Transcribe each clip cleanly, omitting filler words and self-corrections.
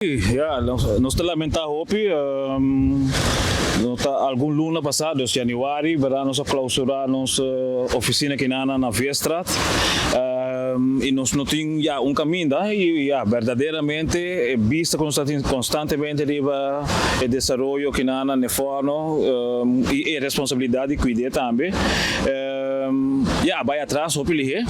Ya, nos ta lamenta hopi. No ta algun luna pasá, dus yanüari, bèrdat nos a klausurá nos ofisina kinan na Veerstraat. I nos no tin ya un kaminda i ya berdaderamente e bista ku nos ta tin konstantemente riba e desaroyo kinan na Fòrno i e responsabilidat di kuid'é tambe. Ya a bai atras hopi lihé.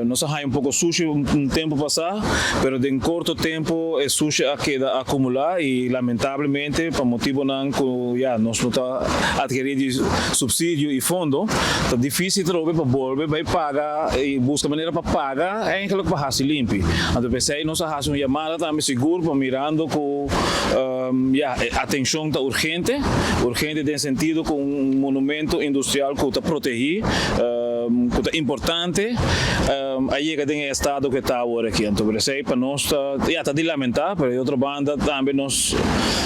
Nos a haña un poko sushi un tempu pasá, pero den korto tempu e sushi a keda akumulá i lamentablemente pa motibunan ku ya nos no ta atkerí di supsidio i fondo, ta difísil trobe pa bolbe bai paga i buska manera pa paga eigenlijk pa hasi limpi. Anto p'esei nos a hasi un yamada tambe sigur pa mirando ku ya e atenshon ta urgente, urgente den sentido ku un monumento industrial ku ta protehí, ku ta importante a yega den e estado ku e ta awor aki. Anto por esei pa nos ta, ya, ta di lamentá, pero di otro banda tambe nos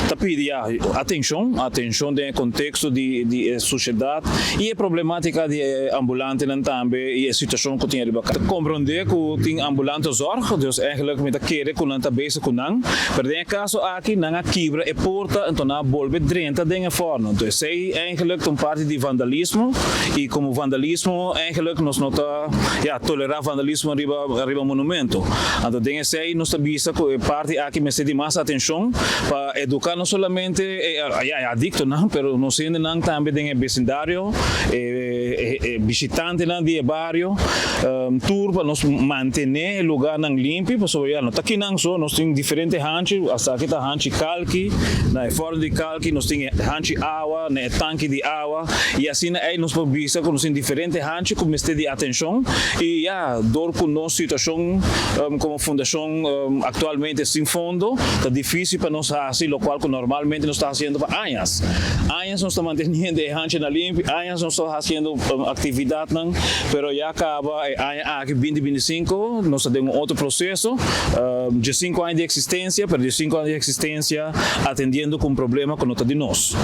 ta pidi ya atenshon, atenshon den e konteksto di di e sushedat i e problematika di e ambulantenan tambe i e situashon ku tin ariba kaya. Ta komprondé ku tin ambulantezorg, dus eigenlijk mi ta kere ku nan ta bezig ku nan, pero den e kaso aki nan a kibra e porta anto nan a bolbe drenta den e fòrno. Anto esei eigenlijk ta un parti di vandalismo i komo vandalismo eigenlijk nos no ta ya tolerá vandalismo riba riba monumento. Anto den esei nos ta bisa ku e parti aki mester di mas atenshon pa eduká no solamente e ya e adiktonan pero nos hendenan tambe den e besindario, e e bishitantenan di e bario tur pa nos mantené e lugarnan limpi pasobra ya no ta kinan so nos tin diferente hanchi hasta aki ta hanchi kalki na e fòrno di kalki nos tin e hanchi awa na e tanki di awa i asina ei nos por bisa ku nos tin diferente hanchi ku mester di atenshon i ya dor ku nos situashon komo fundashon aktualmente sin fondo ta difisil pa nos hasi lokual ku normalmente nos ta hasiendo pa añas añas nos ta manteniendo e hanchinan limpi añas nos ta hasiendo aktividatnan pero ya kaba e aña aki binti 25 nos ta den un otro proseso 15 aña di eksistensia pero 15 aña di eksistensia atendiendo ku un problema ku no ta di nos.